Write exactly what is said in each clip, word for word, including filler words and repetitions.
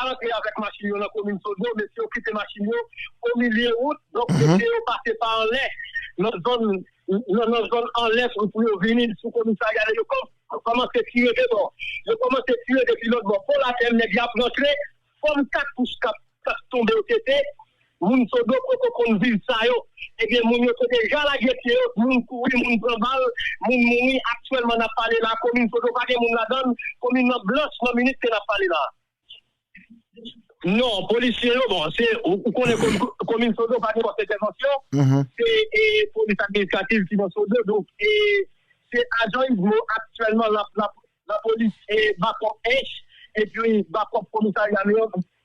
pa rantre avèk machin yo nan komin Sodo, mesye yo kite machin yo o milye wout, donk mesye yo pase pa anlè, nan zòn, nan, nan zòn anlè pou, pou yo vini sou komisarya yo kò-, kòmanse tire de bò. Yo kòmanse tire depi lòt bò. Pon Latè, nèg y ap rantre, fòm katouch k ap, k ap tonbe o tete, moun Sodo poko konn viv sa yo. Ebyen, moun yo te deja lage pye yo, moun kouri, moun pran bal, moun mouri. Aktyèlman, n ap pale la, komin Sodo pa gen moun ladan l, komin nan blanch nan minit ke n ap pale la. Non, polisye yo, bon, se, ou, ou konnen komin, komin Sodo pa gen fòs entèvansyon, se e, polis administrativ ki nan Sodo, donk e, se ajan Izmo aktyèlman l ap, l ap, lapolis e bakòp H, epi bakòp komisarya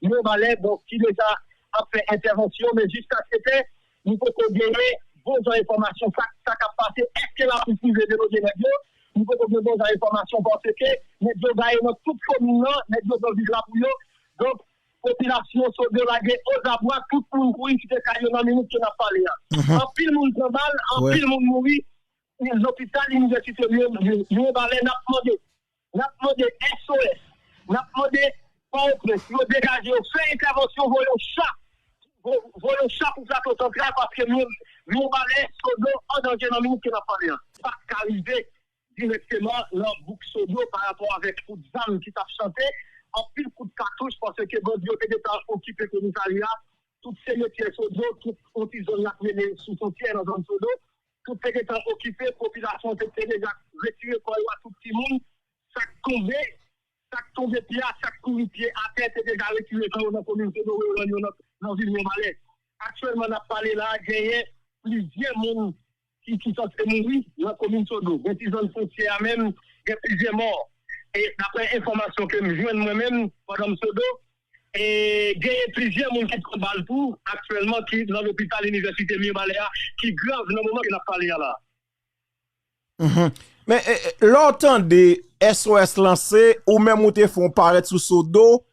Mibalè, donk ki deja ap fè entèvansyon, men jiskaprezan, nou poko genyen bon jan enfòmasyon sa, sa k ap pase, èske lapolis rive deloje nèg yo, nou poko gen bon jan enfòmasyon paske nèg yo gaye nan tout komin nan, nèg yo pran vit la pou yo, donk popilasyon Sodo lage ozabwa, tout moun kouri kite kay yo nan minit ke n ap pale a. Anpil moun pran bal, anpil moun mouri, lopital, inivèsite, Mibalè, n ap mande, n ap mande S O S, n ap mande Pòtoprens, yo degaje, yo fè entèvansyon, voye yon cha, vo-, voye yon cha pou Plato Santral, paske Mibalè, Sodo, an danje nan minit ke n ap pale a. Pa ka rive dirèkteman nan bouk Sodo pa rapò avèk kout zam ki t ap chante, anpil kout katouch, paske bandi yo te gentan okipe komisarya, tout semetyè Sodo, tout yon ti zòn y ap rele sou fwontyè nan zòn Sodo, tout te gentan okipe, popilasyon te, te deja retire kò yo a, tout timoun, sa k tonbe, sa k tonbe pye a, sa k kouri pye atè, te deja retire kò yo nan komin Sodo, yo rann yo nan, nan vil Mibalè. Aktyèlman, n ap pale la, genyen plizyè moun ki, ki sanse mouri nan komin Sodo. Gen ti zòn fwontyè a menm, gen plizyè mò. E daprè enfòmasyon ke m jwenn mwen menm, pandan m Sodo, e genyen plizyè moun ki pran bal tou, aktyèlman, ki nan lopital inivèsite Mibalè a, ki grav nan moman ke n ap pale a la. Mhm. Men, e, e, lè w tande S O S lanse, ou menm ou te fè yon parèt sou Sodo,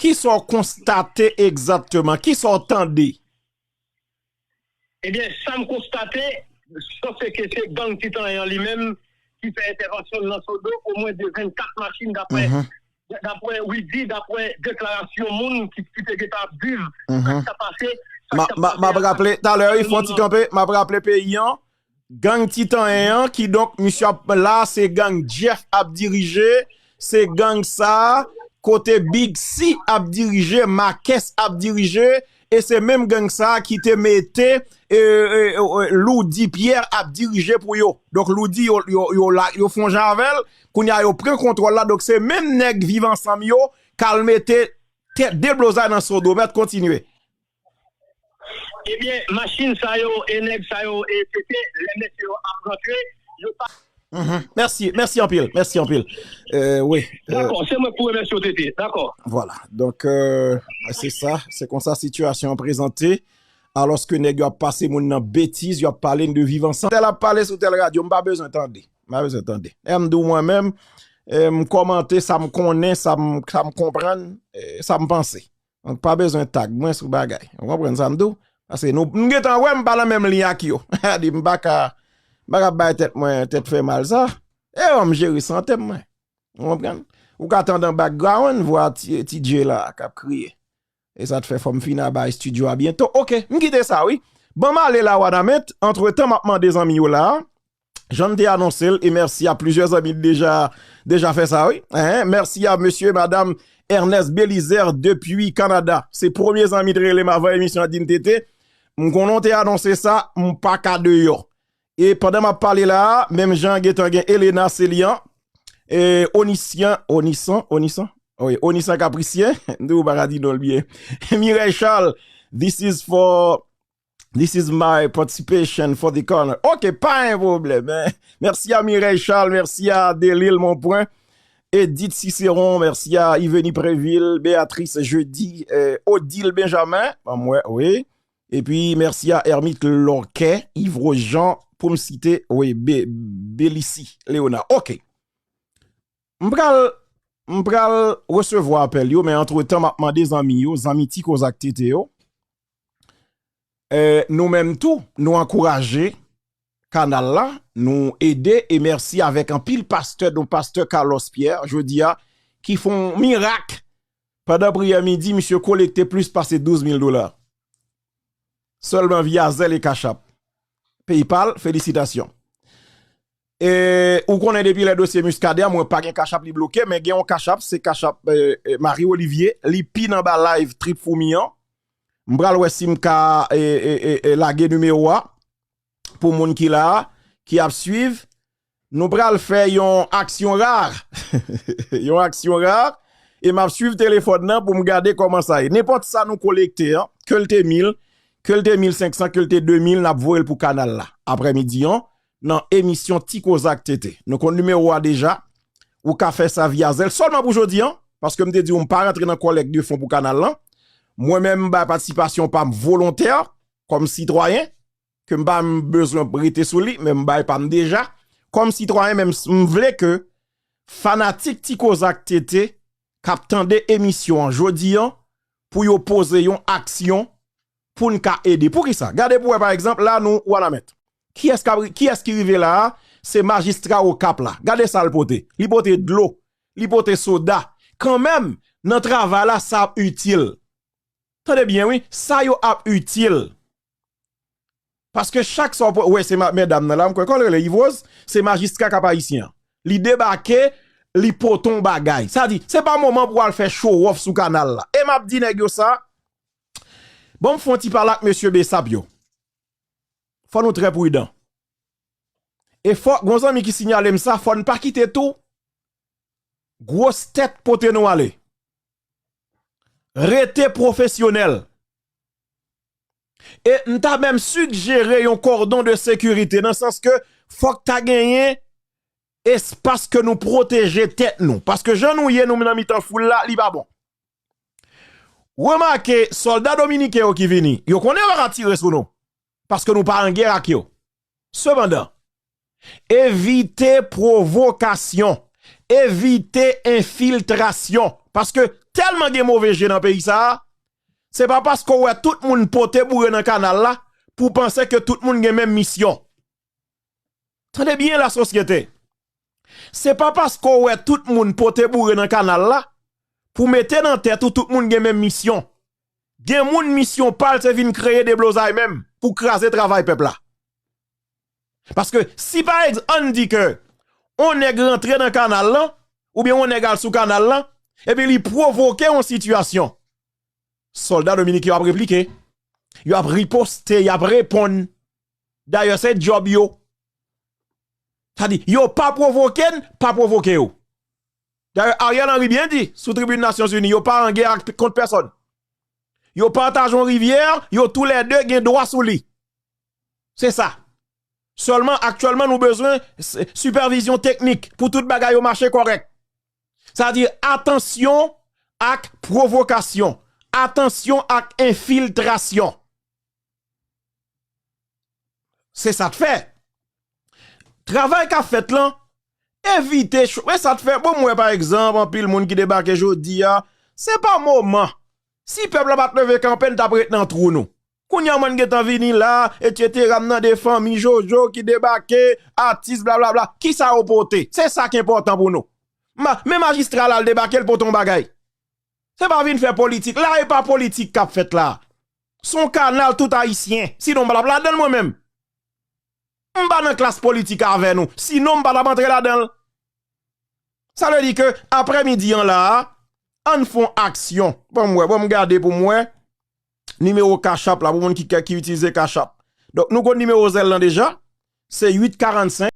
kisa w konstate egzakteman? Kisa w tande? Ebyen, sa m konstate, se ke se gang Titanyen an li menm ki fè entèvansyon l nan Sodo, omwen de vennkat machin, daprè, daprè Widy, daprè deklarasyon moun ki, ki te gentan ap viv sa k t ap pase, sa k t ap pase a. M ap raple, talè, wi, fè yon ti kanpe, m ap raple peyi an, gang Titanyen an, kidonk, misye ap la, se gang Jeff ap dirije, se gang sa a, kote Big C ap dirije, Makès ap dirije, e se menm gang sa a ki te mete, e, e, e, e, Loudy Pierre ap dirije pou yo. Donk, Loudy, yo, yo, yo la, yo fè yon jan avè l, kounye a, yo pran kontwòl la, donk, se menm nèg Viv Ansanm yo k al mete tèt deblozay nan Sodo. Mèt kontinye. Ebyen, machin sa yo e nèg sa yo e tete, lè mesye yo ap rantre, yo pa. Mhm. Mèsi, mèsi anpil, mèsi anpil. Euh, wi. Euh, dakò, se mwen k pou remèsye w, tete. Dakò. Vwala. Donk, euh, se sa, se konsa sitiyasyon an prezante. Alòske nèg yo ap pase moun nan betiz, yo ap pale n de viv ansanm. Tèl ap pale sou tèl radyo, m pa bezwen tande. M pa bezwen tande. E m di w mwen menm, e, m kòmante sa m konnen, sa m, sa m konprann, e, sa m panse. Donk, pa bezwen tag mwen sou bagay. Ou konprann sa m di w? Paske nou, m gentan wè m pa nan menm liy ak yo. Sa di m pa ka, m pa ka bay tèt mwen, tèt fè mal sa. E m jere sante m mwen. Ou konprann? Ou ka tande an background, vwa ti, ti Dje la k ap kriye. E sa t fè fò m fin aba estidyo a byento. Oke, m kite sa wi. Ban m ale la, Wanament. Antretan, m ap mande zanmi yo la. Jan m te anonse l, e mèsi a plizyè zanmi ki deja, deja fè sa, wi. Hein, merci à monsieur et madame Ernest Belizaire depuis Canada. Se premye zanmi te rele m avan emisyon an di m, Tete, m konnen w te anonse sa, m pa ka deyò. E pandan m ap pale la a, menm jan gentan gen Elena Célian, e Onisyan, Onisan, Onisan? Wi, Onisan Kaprisyen, m di w pa ka di non l byen. Mireille Charles, this is for This is my participation for the corner. Ok, pa gen pwoblèm, hein. Mèsi a Mireille Charles, mèsi a Delille Monpwen, Edith Cicéron, mèsi a Yvenie Préville, Béatrice Jeudi, euh, Odile Benjamin, ban m wè, wi. Epi mèsi a Hermite Lorquet, Yves Jean, pou m site, wi, Be-, Belicy Léonard. Ok. M pral, m pral resevwa apèl yo, men antretan, m ap mande zanmi yo, zanmi Ti Koz ak Tete yo, eh, nou menm tou, nou ankouraje kanal la, nou ede, e mèsi avèk anpil pastè, dont pastè Carlos Pierre, jodi a, ki fè yon mirak Pandan priyè midi, misye kolekte plis pase douz mil dola. Sèlman via Zelle e Cash App. PayPal, felisitasyon. E ou konnen depi lè dosye Muscadin an, mwen pa gen Cash App li bloke, men gen yon Cash App, se Cash App, e, e, Marie Olivier, li pin anba live Trip Foumi an. M pral wè si m ka, e, e, e, e, lage nimewo a pou moun ki la a, ki ap swiv. Nou pral fè yon aksyon ra. Yon aksyon ra. E m ap swiv telefòn nan pou m gade kòman sa ye. Nenpòt sa nou kolekte an, ke l te mil, ke l te mil senk san, ke l te de mil, n ap voye l pou kanal la. Aprèmidi an, nan emisyon Ti Koze ak T T. Nou konn nimewo a deja. Ou ka fè sa via Zelle. Sèlman pou jodi an, paske m te di w m pa rantre nan kòlèk de fon pou kanal lan. Mwen menm, m bay patisipasyon pa m volontè, kòm sitwayen, ke m pa m bezwen rete sou li, men m bay pa m deja. Kòm sitwayen, men m, m vle ke fanatik Ti Koze ak T T k ap tande emisyon an jodi an, pou yo poze yon aksyon pou n ka ede. Poukisa? Gade pou wè, pa egzanp, la nou Wanament. Kiyès k ap ri-, kiyès ki rive la a? Se majistra Okap la. Gade sa l pote. Li pote dlo. Li pote soda. Kanmenm, nan travay la, sa ap itil. Tande byen, wi. Sa yo ap itil. Paske chak sa w pran, wè, se ma-, medam nan la, m kwè kòl rele Yves Rose, se majistra Kap Ayisyen an. Li debake, li pote yon bagay. Sa di, se pa moman pou w al fè show off sou kanal la. E m ap di nèg yo sa, bon, m fè yon ti pale ak mesye Besap yo. Fò nou trè pridan. E fò, gon zanmi ki siyale m sa, fò n pa kite tou gwos tèt pote nou ale. Rete pwofesyonèl. E m ta menm sigjere yon kòdon de sekirite, nan sans ke fòk ta genyen espas ke nou pwoteje tèt nou. Paske jan nou ye, nou nan mitan foul la, li pa bon. Remake, sòlda dominiken yo ki vini, yo konnen yo pa ka tire sou nou. Paske nou pa an gè ak yo. Sepandan, evite pwovokasyon, evite enfiltrasyon. Paske tèlman gen move je nan peyi sa a, se pa paske w wè tout moun pote boure nan kanal la pou w panse ke tout moun gen menm misyon. Tande byen, lasosyete. Se pa paske w wè tout moun pote boure nan kanal la pou mete nan tèt ou tout moun gen menm misyon. Gen moun misyon pa l se vin kreye deblozay menm pou kraze travay pèp la. Paske si pa egzanp, ann di ke on nèg rantre nan kanal lan, oubyen on nèg al sou kanal lan, epi li pwovoke yon sitiyasyon, sòlda dominiken yo ap replike, yo ap riposte, y ap reponn. Dayè, se djòb yo. Sa di, yo pa pwovoke n, pa pwovoke yo. Dayè, Ariel Henry byen di, sou tribin Nasyonzini, yo pa an gè ak, kont pèsòn. Yo pataje yon rivyè, yo toulède gen dwa sou li. Se sa. Sèlman, aktyèlman, nou bezwen s-, sipèvizyon teknik pou tout bagay yo mache kòrèk. Sa di, atansyon ak pwovokasyon. Atansyon ak enfiltrasyon. Se sa k fè. Travay k ap fèt lan, evite cho-, e sa k fè, bon, m wè, pa egzanp, anpil moun ki debake jodi a, se pa moman. Si pèp la pa t leve kanpe, n t ap ret nan twou nou. Kounye a, mwen gentan vini la, etsetera, m tande fanmi Jojo ki debake, atis, blablabla. Kisa yo pote? Se sa k enpòtan pou nou. Ma-, men majistra la, l debake, l pote yon bagay. Se pa vin fè politik. La, e pa politik k ap fèt la. Se yon kanal tout ayisyen. Sinon, m pa t ap ladan l mwen menm. M pa nan klas politik avè nou. Sinon, m pa t ap antre ladan l. Sa vle di ke aprèmidi an la a, ann fè yon aksyon. Ban m wè, ban m gade pou m wè. Nimewo Cash App la, pou moun ki, ki itilize Cash App. Donk, nou konn nimewo Zelle lan deja. Se uit karannsenk.